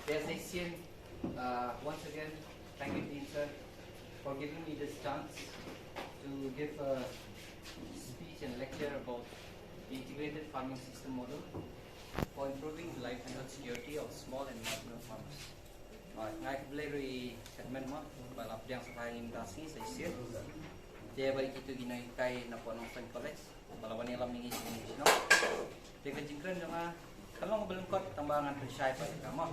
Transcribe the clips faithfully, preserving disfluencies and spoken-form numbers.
As I said, uh, once again, thank you, Dean sir, for giving me this chance to give a speech and lecture about the integrated farming system model for improving the livelihood security of small and marginal farmers. Nga ai khublei ruh ïa i Chairman mo, ba la pdiang sha ngi mynta sngi sa shisien. Te bad kito ki nonghikai na Nongstoiñ College ba la wan ïalam ïa ngi sha ngi shnong. Te ka jingkren jong nga kan long ba lyngkot tang ba ngan pynshai pat ïa ka mo.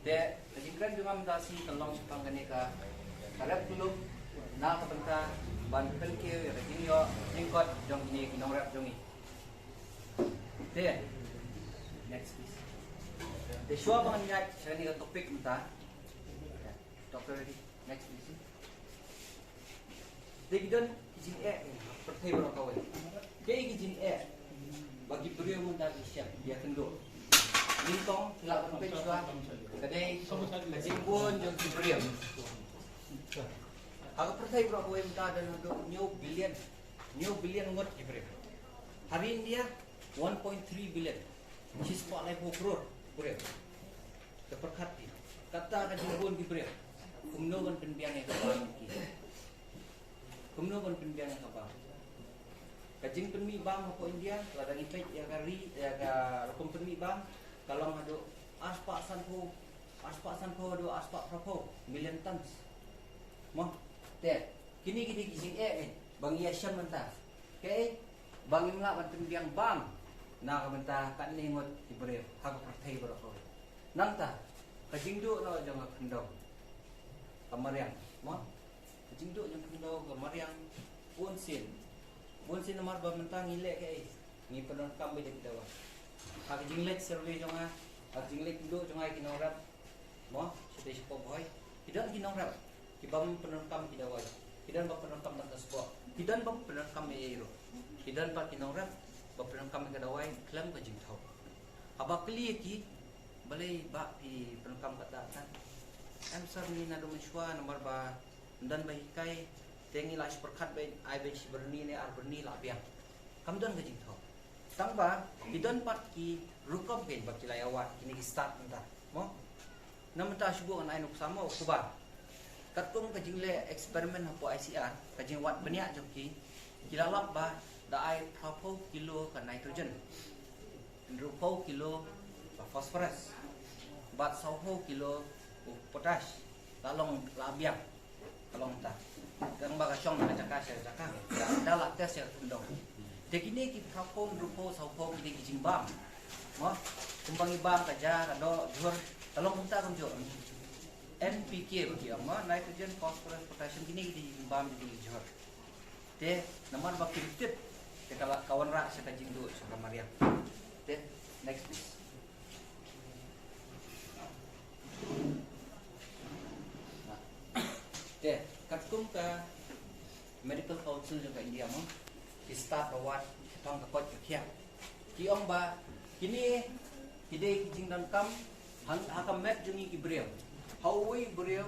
Te ka jingkren jong nga mynta sngi kan long shaphang kane ka, ka rep kyllup na ka bynta ban pynkiew ïa ka jingïoh jingkot jong kine ki nongrep jong ngi. Te next please. Te shuwa ba ngan ïaid sha kane ka topic mynta, Doctor Reddy, next please. Te ki don ki jingeh ha pyrthei baroh kawei. Te ki jingeh ba ki briew mynta ki shem ïa kynduh. Nyngkong ki lah ban peit shuwa ka dei ka jingbun jong ki briew. Ha ka pyrthei baroh kawei mynta don haduh hynñiew billion, hynñiew billion ngut ki briew. Ha ri India one point three billion, shispah laiphew klur briew. Te pyrkhat ki, kata ka jingbun ki briew, kumno ban pynbiang ïa ka bam ki? Kumno ban pynbiang ïa ka bam? Ka jingpynmih bam hapoh India, lada ngi peit ïa ka ri, ïa ka rukom pynmih bam, ka long haduh arspah sanphew, arspah sanphew haduh arspah phraphew million tons mo. Te kine ki dei ki jingeh eh ba ngi ïashem mynta. Kaei ba ngim lah ban pynbiang bam na ka bynta katne ngut ki briew ha ka pyrthei baroh kawei. Nangta ka jingduh noh jong ka khyndew ka mariang mo. Ka jingduh jong ka khyndew ka mariang bunsien. Bunsien namar ba mynta ngi leh kaei? Ngi pyndonkam beit da ki dawai. Ha ka jingleit survey jong nga, ha ka jingleit kynduh jong nga ïa ki nongrep mo, shatei shapoh Bhoi, ki don ki nongrep ki bym pyndonkam ki dawai. Ki don ba pyndonkam tang ka sboh. Ki don ba pyndonkam ei ei ruh. Ki don pat ki nongrep ba pyndonkam ïa ka dawai khlem ka jingthaw. Haba kylli ïa ki, balei ba phi pyndonkam kata kata? Em sir, ngi naduh mynshuwa namar ba ym don ba hikai, te ngi la shu pyrkhat beit, ai beit shi byrni ne ar byrni la biang. Kam don ka jingthaw. Tang ba ki don pat ki rukom kein ba ki la ïawad, kine ki stad mynta mo. Na mynta shu buh ngan ai nuksa mo, u Cuba. Katkum ka jingleh experiment hapoh I C R, ka jingwad bniah jong ki, ki la lap ba da ai phraphew kilo ka nitrogen, hynriewphew kilo ka phosphorus, bad sawphew kilo u potash. La long, la biang. Ka long ta, tang ba ka shong na ka jaka sha ka jaka, da la test sha ka kyndong. Te kine ki phraphew, hynriewphew, sawphew, kine ki jingbam mo, kumba ngi bam ka ja, ka doh, jhur. Ka long kumta kumjuh. N P K ba ki ong mo, nitrogen, phosphorus, potassium, kine ki jingbam, kine ki jhur. Te namar ba kim tip, te ka la, ka wanrah sha ka jingduh sha ka mariang. Te next please. Te katkum ka Medical Council jong ka India mo, ki stad ba wad shaphang ka koit ka khiah, ki ong ba kine ki dei ki jingdonkam ha, ha ka met jong ngi ki briew. Ha uwei u briew,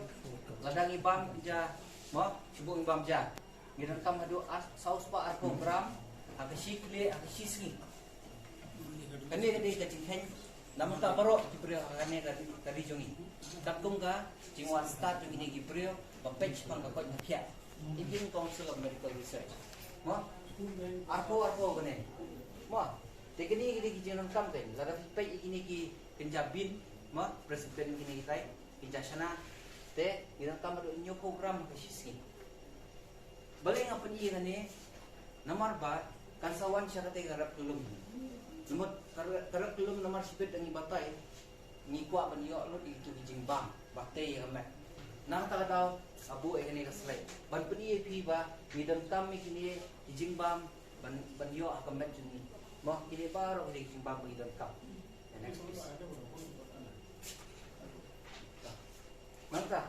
lada ngi bam ja mo, shu buh ngi bam ja, ngi donkam haduh ar, saw spah arphew gram ha ka shi khlieh, ha ka shi sngi. Kane ka dei ka jingkheiñ na bynta baroh ki briew ha kane ka ri, ka ri jong ngi. Katkum ka jingwan stad jong kine ki briew ba peit shaphang ka koit ka khiah, Indian Council of Medical Research mo, arphew arphew kane mo. Te kine ki dei ki jingdonkam kein, lada phi peit ïa kine ki kynja bean mo, French bean kine kitai, kynja shana, te ngi donkam haduh hynñiewphew gram ha ka shi sngi. Balei nga pyni ïa kane? Namar ba kan sa wan sha katei ka rep kyllum. Namar ka rep, ka rep kyllum namar shibit da ngi batai, ngi kwah ban ïoh lut ïa kito ki jingbam ba tei ïa ka met. Na kata ka daw nga buh ïa kane ka slide ban pyni ïa phi ba ngi donkam ïa kine ki jingbam ban, ban ïoh ha ka met jong ngi. Mo, kine baroh kine ki jingbam ba ngi donkam. The next please. Nangta,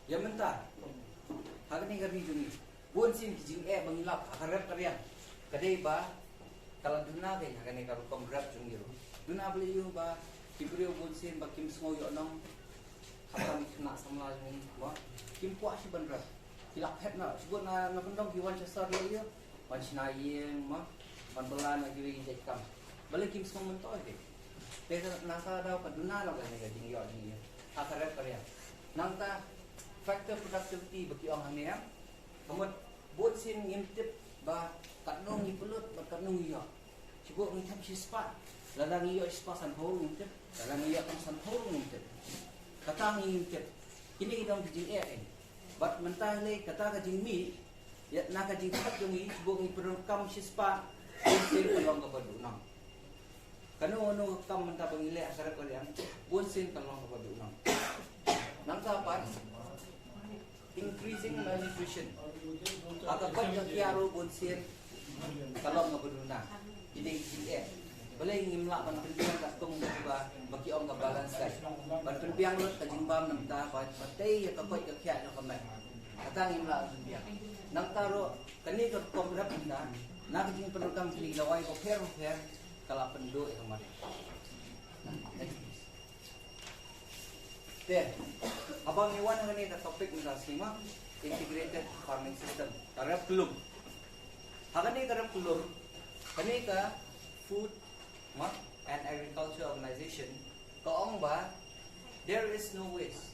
ïa mynta ha kane ka ri jong ngi, bunsien ki jingeh ba ngi lap ha ka rep ka riang ka dei ba ka la duna kein ha kane ka rukom rep jong ngi ruh. Duna balei ïoh ba ki briew bunsien ba kim sngew ïoh nong ha kane ka khynnah samla jong ngi ba kim kwah shuh ban rep. Ki la phet noh shuh na, na kyndong ki wan sha sor lei ïoh ban shna ïing mo, ban bylla na kiwei ki jait kam. Balei kim sngew myntoi kein? Te nangta daw ka duna noh kane ka jingïoh jingïoh ha ka rep ka riang. Nangta factor productivity ba ki ong hangne, em. Ka mut bun sien ngim tip ba katno ngi pynlut bad katno ngi ïoh. Shu ngi thep shispah, lada ngi ïoh shispah sanphew ngim tip, lada ngi ïoh tang sanphew ngim tip. Kata ngim tip. Kine ki dang ki jingeh. Bad mynta lei kata ka jingmih ïa na ka jingthep jong ngi, shu ngi pyndonkam shispah, bun sien ka long kaba duhnong. Kano kano ka kam mynta ba ngi leh ha ka rep ka riang, bun sien ka long kaba duhnong. Nangta pat, increasing malnutrition. Ha ka koit ka khiah ruh bun sien ka long kaba duhnong. Kine ki jingeh. Balei ngim lah ban pynbiang katkum ba, ba ki ong ka balance diet. Ban pynbiang lut ka jingbam nangta ba, ba tei ïa ka koit ka khiah jong ka met. Kata ngim lah ban pynbiang. Nangta ruh kane ka rukom rep nangta, na ka jingpyndonkam kine ki dawai bapher bapher, ka la pynduh ïa ka met. Next, please. Te, haba ngi wan ha kane ka topic mynta ka sngi, ma, integrated farming system, ka rep ka lum. Ha kane ka rep ka lum, kane ka Food, ma, and Agriculture Organization ka ong ba there is no waste.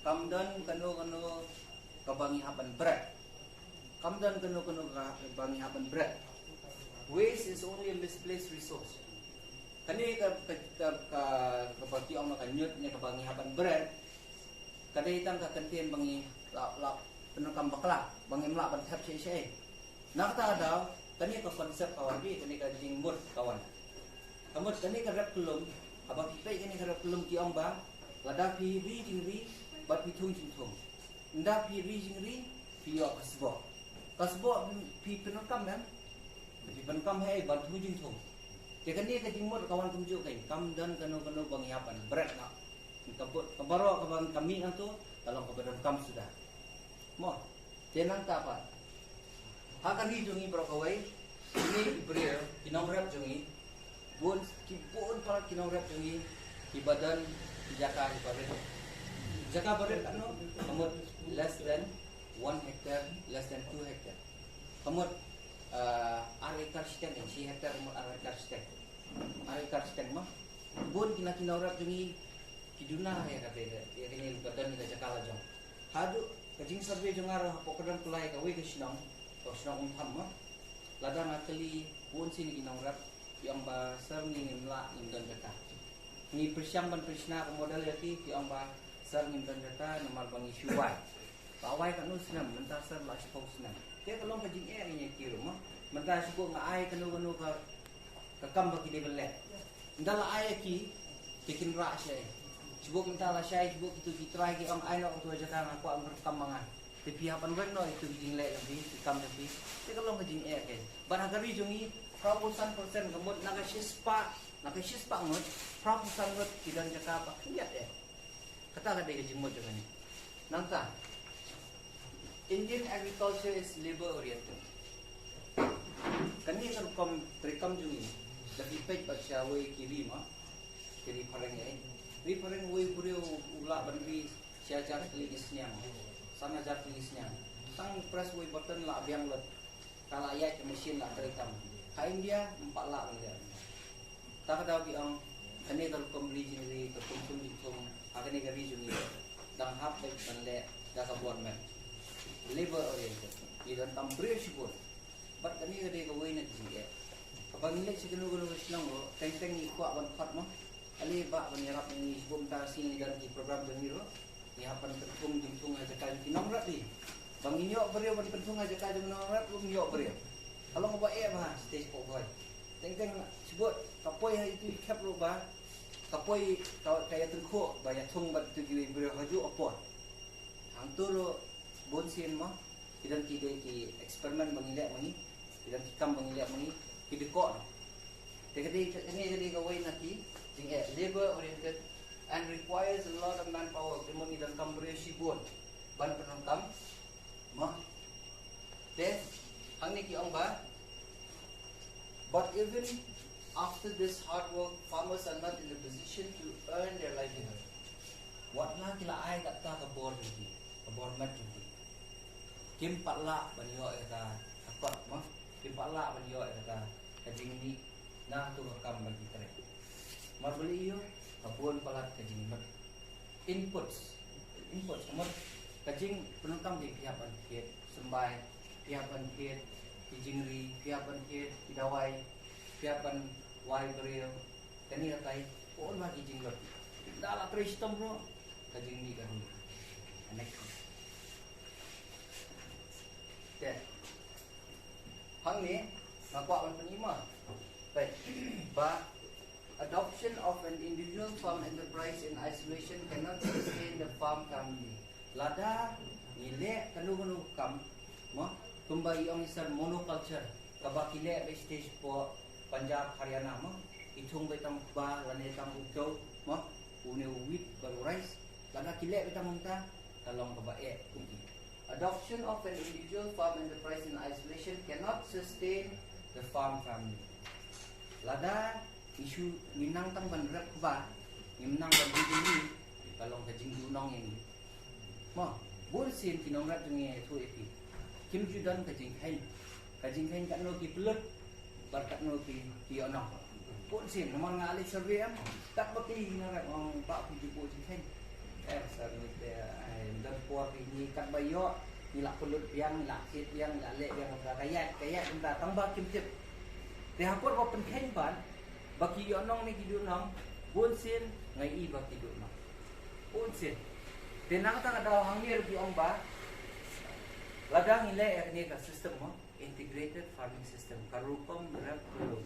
Kam don kano kano kaba ngi hap ban bret. Kam don kano kano kaba ngi hap ban bret. Waste is only a misplaced resource. Kane ka, ka, ka, ka, kaba ki ong ka ñiut ne kaba ngi hap ban bret, ka dei tang ka kyntien ba ngi lah, lah pyndonkam bakla, ba ngim lah ban thep shaei shaei. Na kata ka daw, kane ka concept ka wan, kane ka jingmut ka wan. Ka mut kane ka rep ka lum, haba phi peit kane ka rep ka lum ki ong ba lada phi ri jingri bad phi thung jingthung. Ynda phi ri jingri, phi ïoh ka sboh. Ka sboh phi pyndonkam, em? Phi pyndonkam haei? Ban thung jingthung. Te kane ka jingmut ka wan kumjuh, kein kam don kano kano ba ngi hap ban bret noh. Ka baroh kaba ka mih nangto ka long kaba donkam suda. Mo. Te nangta pat, ha ka ri jong ngi baroh kawei, kine ki briew, ki nongrep jong ngi, bun, ki bun palat ki nongrep jong ngi kiba don ki jaka kiba rit. Jaka ba rit katno? Ka mut less than one hectare, less than two hectare. Ka mut, ah, ar ekar shiteng, shi hectare ka mut ar ekar shiteng. Ar ekar shiteng, ma. Bun kine ki nongrep jong ngi ki duna ïa kata, ïa kane ruh ka don ka jaka la jong. Haduh ka jingsurvey jong nga ruh hapoh ka dang pynlait kawei ka shnong, ka shnong Umtham, ma. Lada nga kylli bun sien ki nongrep, ki ong ba sir, ngi ngim lah, ngim don jaka. Ngi pyrshang ban pynshna ka model ïa ki, ki ong ba sir, ngim don jaka namar ba ngi shu wai. Ba wai katno snem, mynta sir la shiphew snem. Te ka long ka jingeh ïa ki ruh, ma. Mynta shu nga ai kano kano ka, ka kam ba ki dei ban leh. Ynda la ai ïa ki, te kin rah shai. Shu mynta la shai, shu kito ki trai ki ong ai noh kato ka jaka, nga kwah ban pyndonkam ma nga. Te phi hap ban weng noh ïa kito ki jingleh jong phi, ki kam jong phi. Te ka long ka jingeh, kein. Bad ha ka ri jong ngi, phraphew san percent ka mut na ka shispah, na ka shispah ngut, phraphew san ngut ki don jaka ba khyndiat eh. Kata ka dei ka jingmut jong kane. Nangta, Indian agriculture is labor oriented. Kane ka rukom treikam jong ngi, da phi peit bad sha wei ki ri, ma, ki ri phareng, eh. Ri phareng wei briew u lah ban ri shi hajar tylli ki sniang, san hajar tylli ki sniang. Tang press wei button la biang lut. Ka la ïaid ka machine la treikam. Ha India, ym pat lah ban leh. Ta ka daw ki ong, kane ka rukom ri jingri, ka thung thung jingthung, ha kane ka ri jong ngi dang hap beit ban leh da ka bor met. Labor oriented. Ngi donkam briew shibun. Bad kane ka dei kawei na ka jingeh. Haba ngi leit sha kano kano ka shnong ruh, teng teng ngi kwah ban khot, mo. Ale bah ban ïarap ïa ngi, shu mynta shi ngi don ki program jong ngi ruh. Ngi hap ban pynthung jingthung ha jaka jong ki nongrep hi. Ba ngin ïoh briew ban pynthung ha jaka jong ki nongrep ruh ngin ïoh briew. Ka long kaba eh bha stage four boy. Teng teng shu ka poi ha itu i khep ruh ba ka poi ka, ka ïatyngkhuh ba ïathung bad itu kiwei briew ha juh ka por. Hangto ruh bun sien mo. Ki don ki dei ki experiment ba ngi leh ma ngi, ki don ki kam ba ngi leh ma ngi, ki dei koh noh. Te ka dei, kane ka dei kawei na ki jingeh, labor oriented and requires a lot of manpower. Te mo ngi donkam briew shibun ban pyndonkam. Mo. Te hangne ki ong ba, but even after this hard work, farmers are not in a position to earn their livelihood. Wat la ki la ai kata ka bor jong ki, ka bor met jong ki, kim pat lah ban ïoh ïa ka, ka kot, mo. Kim pat lah ban ïoh ïa ka, ka jingmih na kato ka kam ba ki trei. Mar bali ïoh ka bun palat ka jinglot. Inputs, inputs ka mut ka jingpyndonkam ki phi hap ban thied symbai, phi hap ban thied ki jingri, phi hap ban thied ki dawai, phi hap ban wai briew. Kane ka tai ko on ba ki jinglot. Da la trei shitom ruh ka jingmih ka ruh. Next. Te hangne nga kwah ban pyni ma. Peit ba adoption of an individual farm enterprise in isolation cannot sustain the farm family. Lada ngi leh kano kano kam mo kumba i ong i sir monoculture kaba ki leh ba stage po Punjab Haryana mo i thung ba tang ba lane tang u kyo mo une u wheat ba u rice lada ki leh ba tang unta ka long kaba eh. Adoption of an individual farm enterprise in isolation cannot sustain the farm family. Lada ngi shu ngi nang tang ban rep kba ngi nang ban di di ka long ka jingduhnong ïa ngi. Mo bun sien ki nongrep jong ngi ïathuh ïa phi kim ju don ka jingkheiñ ka jingkheiñ katno ki pynlut bad katno ki ki ïohnong. Bun sien namar nga leit survey em katba ki nongrep ong ba phi ju buh jingkheiñ. Eh sir ngi te ai don por phi ngi katba ïoh ngi la pynlut biang ngi la thied biang ngi la leh biang ka ïaid ka ïaid ka tang ba kim tip. Te ha por ba pynkheiñ ban ba ki ïohnong ne ki duhnong bun sien nga i ba ki duhnong. Bun sien. Te nangta ka daw hangne ruh ki ong ba lada ngi leh ïa kane ka system mo integrated farming system ka rukom rep ka lum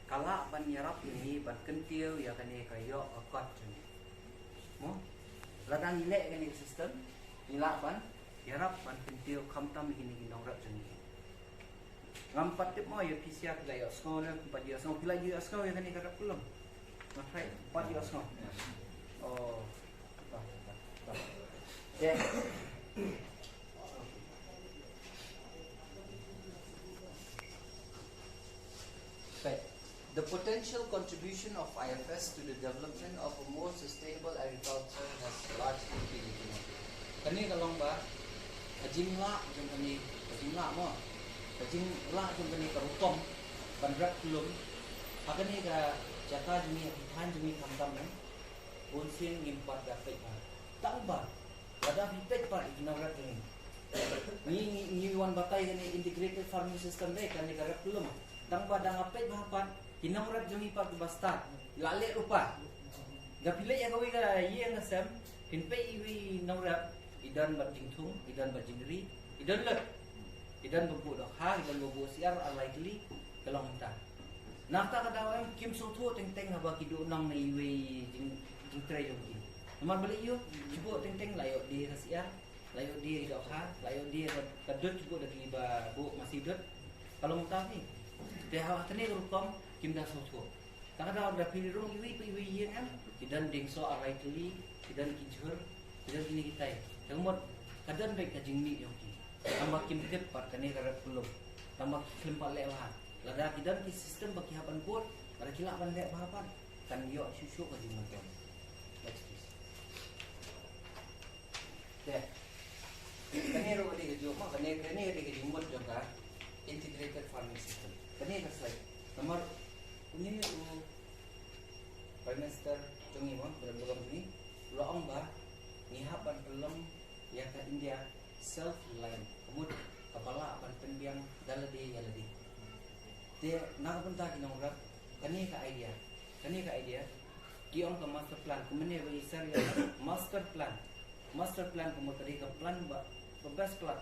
ka lah ban ïarap ïa ngi ban kyntiew ïa kane ka ïoh ka kot jong ngi. Mo lada ngi leh ïa kane ka system ngi lah ban ïarap ban kyntiew khamtam ïa kine ki nongrep jong ngi. Ngam pat tip mo ïa phi sia phi la ïohsngew ne phi pat ïohsngew phi la ïohsngew ïa kane ka rep ka lum. Nga try pat ïohsngew. Oh. Bah, bah, bah. Okay. Okay. The potential contribution of I F S to the development of a more sustainable agriculture has largely been ignored. Kane ka long ba ka jinglah jong kane ka jinglah mo ka jinglah jong kane ka rukom ban rep ka lum ha kane ka jaka jong ngi ha ki thaiñ jong ngi khamtam ne bun sien ngim pat da peit ba tang ba lada phi peit pat ïa ki nongrep jong ngi. Ngi ngi ngi wan batai kane integrated farming system dei kane ka rep ka lum. Tang ba dang nga peit ba pat ki nongrep jong ngi pat kiba stad la leh ruh pat. Nga phi leh ïa kawei ka ïing ka sem phin peit iwei i nongrep i don bad jingthung i don bad jingri i don lut i don ba buh dohkha i don ba buh syiar ar lai tylli ka long mynta. Nangta ka daw em kim sngewthuh teng teng haba ki duhnong na iwei i jing jingtrei jong ki. Namar ba leh ïoh ki buh teng teng la ïoh die ka syiar la ïoh die ka dohkha la ïoh die ka dud ki buh da ki ba buh masi dud. Ka long mynta phi te ha kane ka rukom kim da sngewthuh. Tang ka daw da phi rung iwei pa iwei ïing em ki don dieng soh ar lai tylli ki don ki jhur ki don kine kitai. Tang mut ka don beit ka jingmih jong ki. Tang ba kim tip pat kane ka rep ka lum tang ba ki khlem pat leh bha. Lada ki don ki system ba ki hap ban bud lada ki lah ban leh bha pat kan ïoh shuh shuh ka jingmyntoi. Next please. Te kane ruh ka dei ka jingmut kane kane ka dei ka jingmut jong ka integrated farming system. Kane ka slide namar une u Prime Minister jong ngi mo Brem Brem jong ngi u la ong ba ngi hap ban pynlong ïa ka India self reliant ka mut kaba lah ban pynbiang da lade ïa lade. Te na ka bynta ki nongrep kane ka idea kane ka idea ki ong ka master plan kumne ba i ser ïa master plan. Master plan ka mut ka dei ka plan ba ba best plan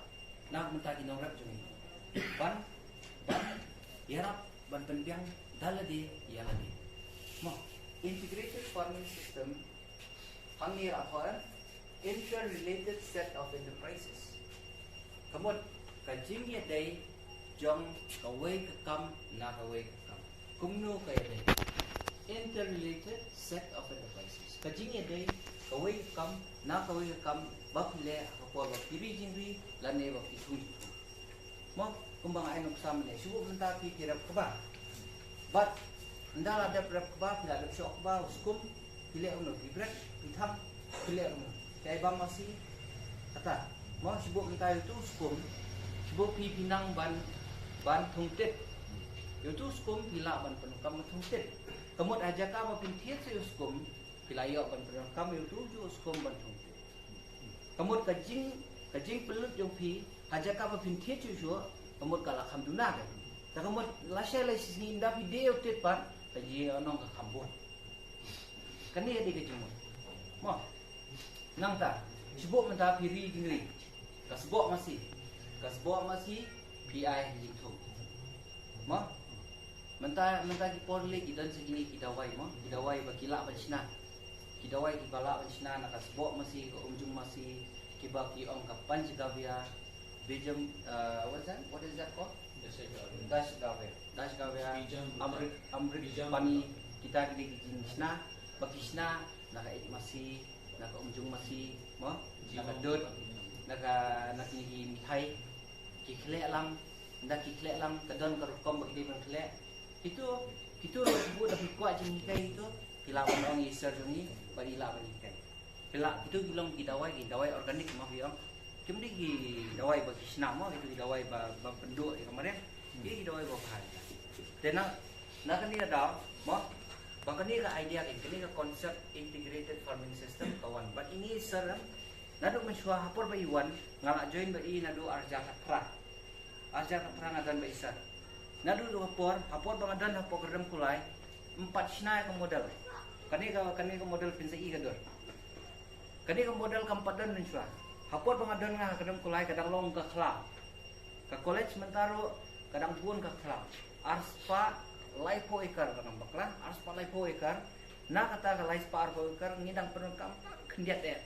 na ka bynta ki nongrep jong ngi ban ban ïarap ban pynbiang da lade ïa lade. Mo integrated farming system hangne la hoi interrelated set of enterprises. Ka mut ka jingïadei jong kawei ka kam na kawei ka kam. Kumno ka ïadei? Interrelated set of enterprises. Ka jingïadei kawei ka kam na kawei ka kam ba phi leh ha ka por ba phi ri jingri lane ba phi thung jingthung. Mo kumba nga ai nuksa mynne shu buh mynta phi phi rep kba. Bad ynda la dep rep kba phi la dep shoh kba u skum phi leh uno phi bret phi thang phi leh uno phi ai bam masi. Kata mo shu buh mynta ïa utu u skum shu buh phi phi nang ban ban thung tit. Ïa utu u skum phi lah ban pyndonkam ban thung tit. Ka mut ha jaka ba phin thied shuh skum, phi la ïoh ban pyndonkam ïa uto u skum ban thung. Ka mut ka jing, ka jingpynlut jong phi ha jaka ba phin thied shuh shuh, ka mut ka la kham duna ka. Ta ka mut lashai lashai sngi ynda phi dei u thied pat, ka jingïohnong ka kham bun. Kane ka dei ka jingmut. Mo. Nangta, shu buh mynta phi ri jingri. Ka sboh masi. Ka sboh masi phi ai ha jingthung. Mo. Mynta, mynta ki por lei ki don sa kine ki dawai mo. Ki dawai ba ki lah ban shna. Ki dawai kiba lah ban shna na ka sboh masi, ka umjung masi, kiba ki ong ka Panchgavya, Bijam, uh, what is that? What is that called? Dashgavya. Dashgavya. Dashgavya. Bijam. Amrit, Amrit Bijam. Pani, kita ki dei ki jingshna, ba ki shna na ka eit masi, na ka umjung masi, mo, na ka dud, na ka, na ki mithai, ki khleh lang, ynda ki khleh lang, ka don ka rukom ba ki dei ban khleh. Kito, kito ruh shu buh da phi kwah jinghikai kito, phi lah ban ong ïa i sir jong ngi, ba i lah ban hikai. Phi lah, kito ki long ki dawai, ki dawai organic mo phi ong. Kim dei ki dawai ba ki shna mo, kito ki dawai ba, ba pynduh ïa ka mariang. Ki dei ki dawai ba bha. Te na, na kane ka daw mo, ba kane ka idea, kane ka concept integrated farming system ka wan. Bad ine i sir em, naduh mynshuwa ha por ba i wan, nga la join bad i naduh arhajar khatphra. Arhajar khatphra nga don bad i sir. Naduh ka por, ha por ba nga don hapoh Kyrdemkulai, ym pat shna ïa ka model. Kane ka, kane ka model phin sa i ka dur. Kane ka model kam pat don mynshuwa. Ha por ba nga don nga ha Kyrdemkulai ka dang long ka khlaw. Ka college mynta ruh ka dang bun ka khlaw. Arspah laiphew acre ka dang bakla, arspah laiphew acre. Na kata ka laispah arphew acre ngi dang pyndonkam tang khyndiat eh.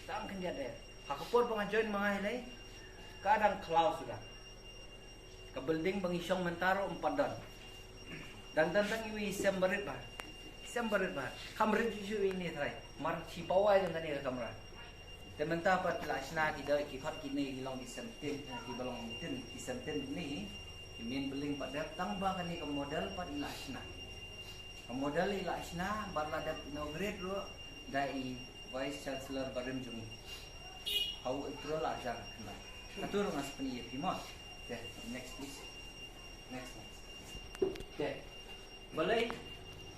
Tang khyndiat eh. Ha ka por ba nga join ma nga hi lei, ka dang khlaw suda. Ka building ba ngi shong mynta ruh ym pat don. Dang don tang iwei i sem ba rit bha. Sem ba rit bha. Kam rit shuh shuh ine trai. Mar shi pawa jong kane ka kamra. Te mynta pat ki la shna ki dei ki khot kine ki long ki sem tin, eh, kiba long tin, ki sem tin kine. Ki main building pat dep tang ba kane ka model pat i la shna. Ka model i la shna bad la dep inaugurate ruh da i Vice Chancellor barim jong ngi. Ha u April arhajar khyndai. Kato ruh nga sa pyni ïa phi mo. Te, next please. Next, next. Te. Balei,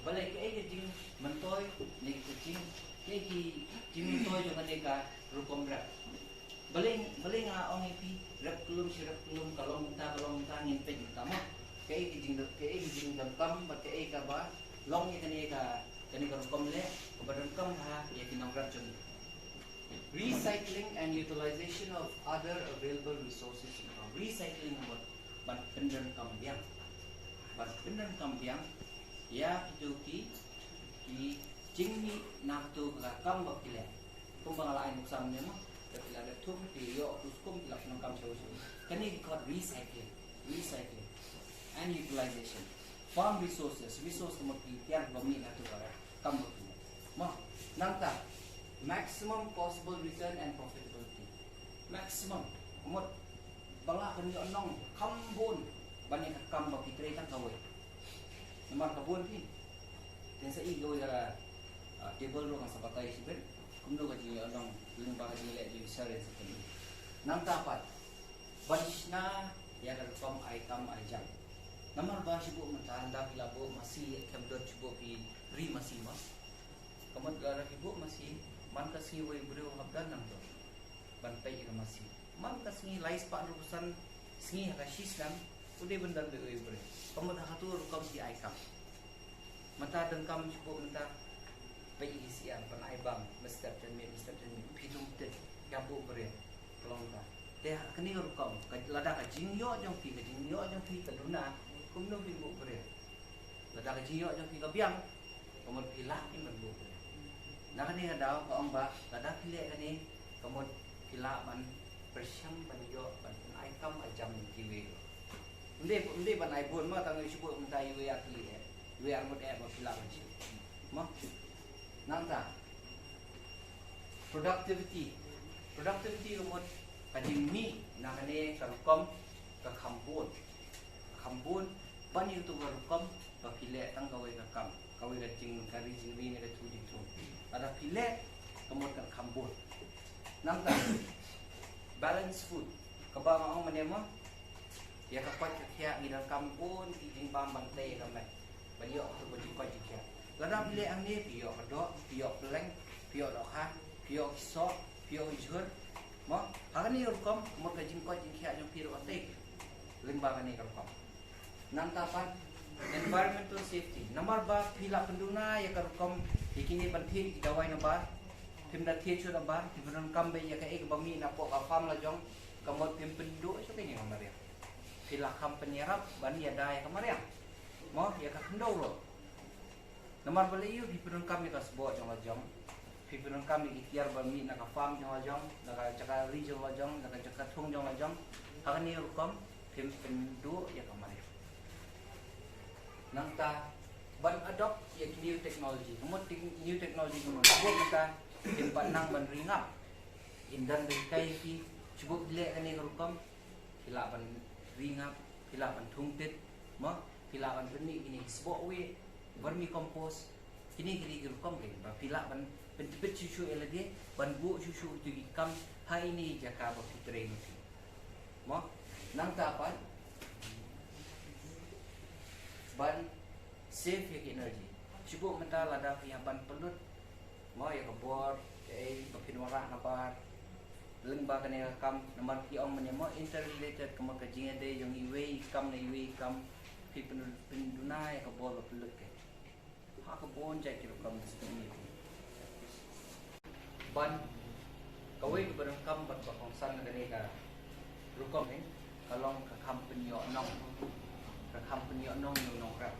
balei kaei ka jingmyntoi ne ka jing, kaei ka jingmyntoi jong kane ka rukom rep. Balei, balei nga ong ïa phi rep kyllum shi rep kyllum, ka long mynta, ka long mynta, ngin peit mynta mo. Kaei ka jing, kaei ka jingdonkam bad kaei kaba long ïa kane ka, kane ka rukom leh kaba donkam ha ïa ki nongrep jong ngi. Recycling and utilization of other available resources in farm. Recycling, ban, ban pyndonkam biang. Ban pyndonkam biang ïa kito ki, ki jingmih na kato ka kam ba phi leh. Kumba nga la ai nuksa mynne mo, da phi la dep thung, phi ïoh u skum, phi la pyndonkam sha u skum. Kane ki khot recycling, recycling and utilization. Farm resources, resource ka mut ki tiar ba mih na kato ka kam ba phi leh. Mo, nangta maximum possible return and profitability. Maximum, ka mut ba lah ban ïoh nong kham bun ban ïa ka kam ba phi trei tang kawei. Namar ka bun phi. Te sa i kawei ka, ah, table ruh kan sa batai shibit. Kumno ka jingïohnong lyngba ka jingleh jong i sir sa kane. Nangta pat ban shna ïa ka rukom ai kam ai jam. Namar ba shu buh mynta ynda phi la buh masi ïa kem dot shu buh phi ri masi mo. Ka mut lada phi buh masi man ka sngi wei u briew hap don nangto ban peit ïa ka masi. Man ka sngi lai spah hynriewphew san sngi ha ka shi snem u dei ban don wei u briew. Ka mut ha kato rukom phi ai kam. Mynta donkam shu buh mynta peit ïa ki syiar ban ai bam, mynstep janmiet, mynstep janmiet, phi dum tip ïa buh briew. Ka long ta. Te ha kane ka rukom, ka, lada ka jingïoh jong phi, ka jingïoh jong phi ka duna, kumno phi buh briew. Lada ka jingïoh jong phi ka biang, ka mut phi lah phin ban buh briew. Na kane ka daw ka ong ba lada phi leh kane, ka mut phi lah ban pyrshang ban ïoh ban pyn-ai kam ai jam ïa kiwei ruh. Ym dei, ym dei ban ai bun ma, tang shu buh mynta iwei ar tylli eh, iwei ar ngut eh ba phi lah ban shu. Mo? Nangta productivity. Productivity ka mut ka jingmih na kane ka rukom ka kham bun. Ka kham bun ban ïa uto ka rukom ba phi leh tang kawei ka kam, kawei ka jing, ka ri jingri ne ka thu jingthung. Lada phi leh ka mut kan kham bun. Nangta balance food, kaba nga ong mynne mo, ïa ka koit ka khiah ngi donkam bun ki jingbam ban tei ïa ka met. Ban ïoh ka jingkoit jingkhiah. Lada phi leh hangne, phi ïoh ka doh, phi ïoh pylleng, phi ïoh dohkha, phi ïoh ki soh, phi ïoh ki jhur. Mo, ha kane ka rukom, mut ka jingkoit jingkhiah jong phi ruh ka tei lyngba kane ka rukom. Nangta pat, environmental safety. Namar ba phi la pynduna ïa ka rukom, ïa kine ban thied ki dawai nabar, phim da thied shuh nabar, phi pyndonkam beit ïa kaei kaba mih napoh ka farm la jong, ka mut phim pynduh shuh kane ka mariang. Phi la kham pynïarap ban ïada ïa ka mariang. Mo, ïa ka khyndew ruh. Namar balei? Ïoh, phi pyndonkam ïa ka sboh jong la jong. Phi pyndonkam ïa ki tiar ba mih na ka farm jong la jong, na ka jaka ri jong la jong, na ka jaka thung jong la jong. Ha kane ka rukom, phim pynduh ïa ka mariang. Nangta, ban adopt ïa ki new technology. Ka mut tech-, new technology ka mut. Shuh mynta, phim pat nang ban ri ngap. Ynda don ba hikai ïa phi, shuh phi leh kane ka rukom, phi lah ban ri ngap, phi lah ban thung tit, mo, phi lah ban pynmih kine ki sboh wieh, vermicompost, kine kine ki rukom kein ba phi lah ban pyntbit shuh shuh ïa lade, ban buh shuh shuh kito ki kam ha ine i jaka ba phi trei noh. Mo, nangta pat ban save ïa ki energy. Shuh mynta lada phi hap ban pynlut, mo, ïa ka bor, kaei ba phin wanrah nabar lyngba kane ka kam, namar ki ong mynne, mo, interrelated, ka mut ka jingïadei jong iwei i kam na iwei i kam, phi pyn-, pynduna ïa ka bor ba pynlut kein. Ha ka bun jait ki rukom ba sdang ïa phi. Ban, kawei kaba donkam bad ba kongsan na kane ka rukom, eh, ka long ka kham pynïoh nong. Ka kham pynïoh nong ïa u nongrep.